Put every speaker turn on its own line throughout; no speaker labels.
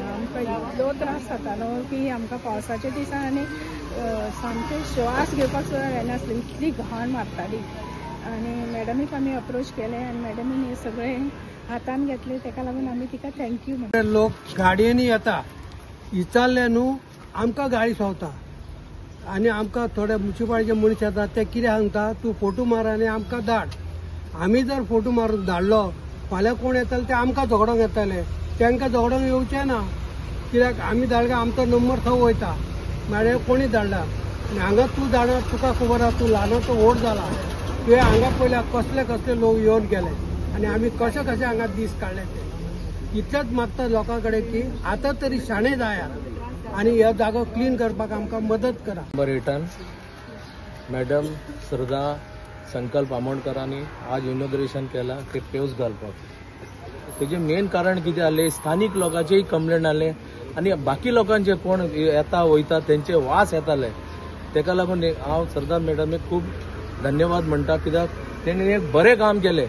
आमकां इतलो त्रास जातालो की आमकां पावसाच्या दिसान आनी सामकें श्वास घेवपाक सुद्दां जायनासलें, इतली घाण मारताली. आनी मॅडमीक आमी अप्रोच केलें आनी मॅडमीन हें सगळें हातान घेतलें, ताका लागून आमी तिका thank you म्हणटा.
लोक गाडयेंनी येता, विचारले न्हू आमकां गाळी सोंवता आनी आमकां थोडे मुन्सिपालिटीचे मनीस येता ते कितें सांगता, तूं फोटो मार आनी आमकां धाड. आमी जर फोटो मारून धाडलो फाल्यां कोण येतले ते आमकां झगडोंक येतले, तांकां झगडोंक येवचें ना, कित्याक आमी धाडले आमचो नंबर थंय वयता. म्हळ्यार कोणी धाडला आनी हांगा तूं जाणा, तुका खबर आसा, तूं ल्हानाचो व्हड जाला, तुवें हांगा पळयल्या कसले कसले लोक येवन गेले आनी आमी कशे कशे हांगा दीस काडले ते. इतलेंच मागता लोकां कडेन की आतां तरी शाणे जायात आनी ह्यो जागो क्लीन करपाक आमकां मदत करा.
नंबर 8 मॅडम श्रद्धा संकल्प आमोणकरांनी आज इनॉग्रेशन केला ते पेवस घालपाक. तेजें मेन कारण कितें जालें, स्थानीक लोकांचेय कंप्लेन आसलें आनी बाकी लोकांचे कोण येता वयता तेंचे वास येताले. तेका लागून हांव श्रद्धा मॅडमीक खूब धन्यवाद म्हणटा, कित्याक तेणी एक बरें काम केलें.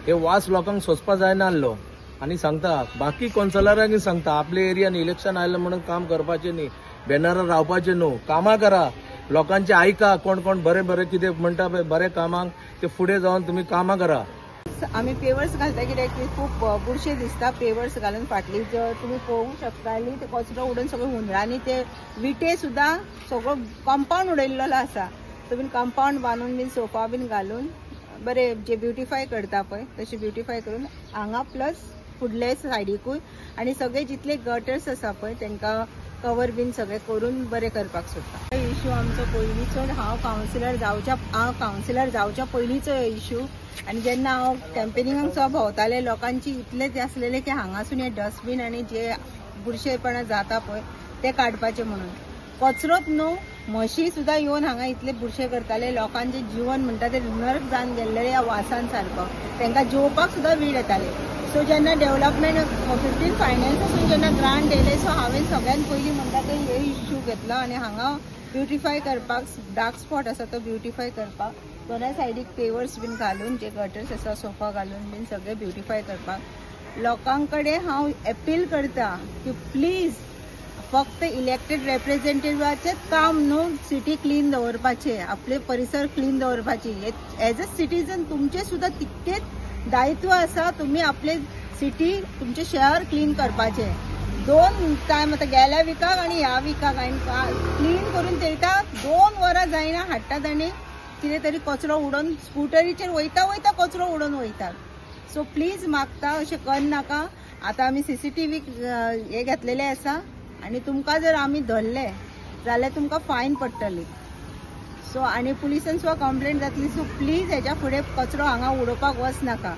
हे वास लोकांक सोंसपा जायना आसलो. आनी सांगता बाकी कौन्सिलरांक सांगता, आपले एरियान इलेक्शन आयलें म्हणून काम करपाचें न्ही, बॅनरार रावपाचें न्हू, कामां करा, लोकांचे आयका, कोण कोण बरें बरें कितें म्हणटा पळय बरें कामांक ते फुडें जावन तुमी कामां करा.
आमी पेवर्स घालता कित्याक की खूब बुरशे दिसता पेवर्स घालून. फाटली तुमी पळोवंक शकताली ते कचरो उडोवन सगळे हुंदरांनी ते विटे सुद्दां सगळो कंपावंड उडयल्लो आसा. तो बीन कंपावंड बांदून बीन सोफा बीन घालून बरे जे ब्युटिफाय करता पळय तशें ब्युटिफाय करून हांगा प्लस फुडले सायडीकूय आनी सगळे जितले गटर्स आसा पळय तांकां कवर बीन सगळे करून बरें करपाक सोदता. इशू आमचो पयलींचो, हांव कावन्सिलर जावच्या पयलींचो इशू. आनी जेन्ना हांव कॅम्पेनिंगाक सुद्दां भोंवतालें लोकांची इतलें आसलेलें की हांगासून हे डस्टबीन आनी जे बुरशेपणां जाता पळय ते काडपाचे म्हणून. कचरोच न्हू, म्हशी सुद्दां येवन हांगा इतले बुरशे करताले, लोकांचें जिवन म्हणटा ते नर्क जावन गेल्लें ह्या वासान सारको, तांकां जेवपाक सुद्दां वीड येताले. सो जेन्ना डेवलपमेंट 15 फायनान्सासून जेन्ना ग्रांट येयले, सो हांवें सगळ्यान पयलीं म्हणटा ते हे इश्यू घेतलो आनी हांगा ब्युटिफाय करपाक डार्क स्पॉट आसा तो ब्युटिफाय करपाक दोनाय सायडीक पेवर्स बीन घालून जे गटर्स आसा सोफा घालून बीन सगळे ब्युटिफाय करपाक. लोकां कडेन हांव अपील करता की प्लीज फक्त इलेक्टेड रेप्रेझेंटेटिव्हाचेच काम न्हू सिटी क्लीन दवरपाचें, आपले परिसर क्लीन दवरपाची. एज अ सिटीजन तुमचें सुद्दां तितकेच दायित्व आसा, तुमी आपले सिटी तुमचें शहर क्लीन करपाचें. 2 टायम आतां गेल्या विकाक आनी ह्या विकाक हांवें क्लीन करून थेयता, 2 वरां जायना हाडटात आनी कितें तरी कचरो उडोवन स्कुटरीचेर वयता वयता कचरो उडोवन वयतात. सो प्लीज मागता अशें करनाका. आतां आमी CCTV हे घेतलेले आसा आनी तुमकां जर आमी धरले जाल्यार तुमकां फायन पडटली. सो आनी पुलिसान सुद्दां कंप्लेन जातली. सो प्लीज हेज्या फुडें कचरो हांगा उडोवपाक वचनाका.